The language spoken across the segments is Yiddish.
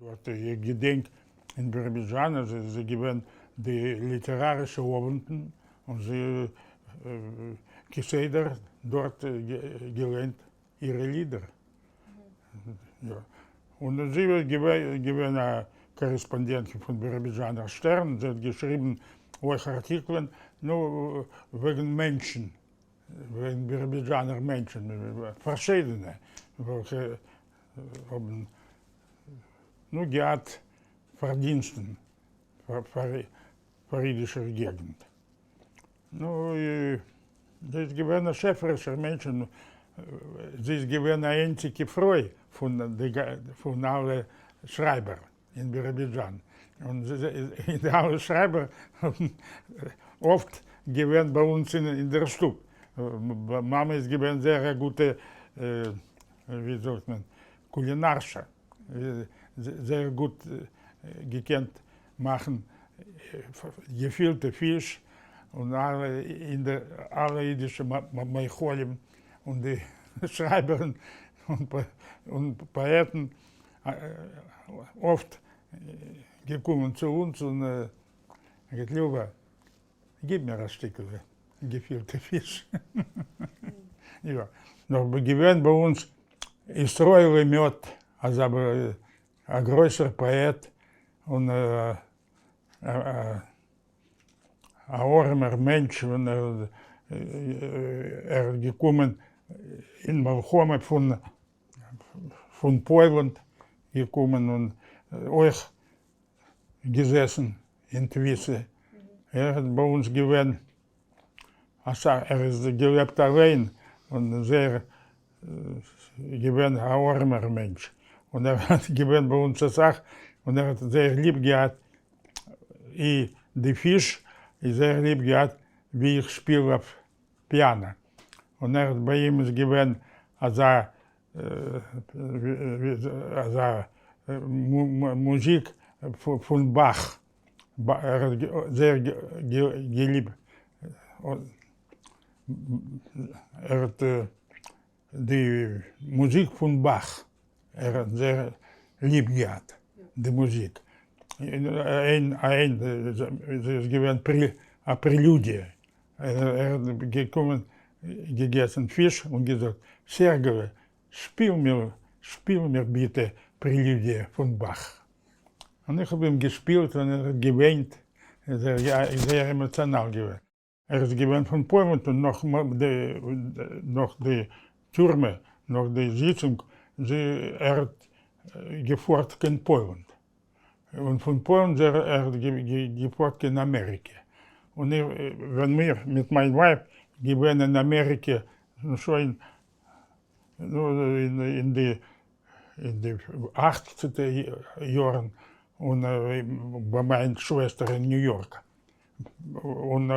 דארט, איך געדענק אין ביראבידזשאן אז עס איז געווען די ליטערארישע אוונטן און זי כסדר דארט געליינט אירע לידער. און זי איז געווען א קארעספאנדענטין פון ביראבידזשאנער שטערן, זי האט געשריבן אויך ארטיקלען, נו, וועגן מענטשן, וועגן ביראבידזשאנער מענטשן, פארשידענע, וועלכע האבן נו געהאט פארדינסטן פאר אידישער געגנט. נו, זי איז געווען א שעפערישער מענטש און זי איז געווען א איינציגע פרוי פון אלע שרייבער אין ביראבידזשאן. און די אלע שרייבער האבן אפט געווען ביי אונז אין דער שטוב. מאמע איז געווען זייער א גוטע, ווי זאגט מען, קולינארשע. זייער גוט געקענט מאכן געפילטע פיש און אלע אידישע מאכלים און די שרייבערן און פאעטן אפט געקומען צו אונז און געזאגט ליובע גיב מיר א שטיקל געפילטע פיש. יא, נאך געווען ביי אונז ישראל מות אזא א גרויסער פאעט און א ארעמער מענטש און ער איז געקומען אין מלחמה פון פון פוילן געקומען און אויך געזעסן אין תפיסה, ער איז ביי אונז געווען אסאך, ער איז געלעבט אליין און זייער געווען א ארעמער מענטש, און ער האט געווען ביי אונז אסאך, און ער האט זייער ליב געהאט אי די פיש, און זייער ליב געהאט ווי איך שפיל אויף פיאנא, און ער ביי אים איז געווען אזא אזא מוזיק פון באך, ער האט זייער געליבט, ער האט די מוזיק פון באך, ער האט זייער ליב געהאט די מוזיק, איין איז געווען א פרעלודיע, ער האט געקומען געגעסן פיש און געזאגט, סערגעלע, שפיל מיר, שפיל מיר ביטע פרעלודיע פון באך. און איך האב אים געשפילט און ער האט געוויינט, איז ער זייער עמאציאנאל געווען. ער איז געווען פון פוילן און נאך די נאך די טורמע, נאך די זיצונג, ער האט געפארט קיין פוילן. און פון פוילן איז ער געפארט קיין אמעריקע, און איך ווען מיר מיט מיין ווייב געווען אין אמעריקע שוין אין די אין די אכציגטע יארן, און ביי מיין שוועסטער אין ניו יארק, און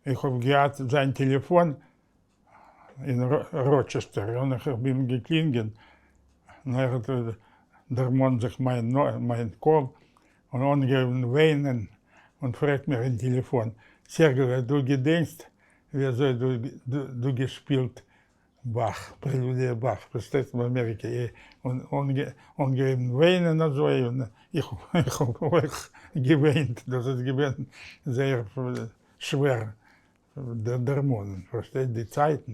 איך האב געהאט זיין טעלעפאן אין ראטשעסטער און איך האב אים געקלינגען און ער האט דערמאנט זיך מיין קול און אנגעהויבן וויינען און פרעגט מיר אין טעלעפאן, סערגעי דו געדענקסט ווי אזוי דו געשפילט באך, פרעלודיע באך, פארשטייסט אין אמעריקע, און אנגעהויבן וויינען אזוי און איך האב אויך געוויינט, דאס איז געווען זייער שווער דערמאנען, פארשטייסט די צייטן.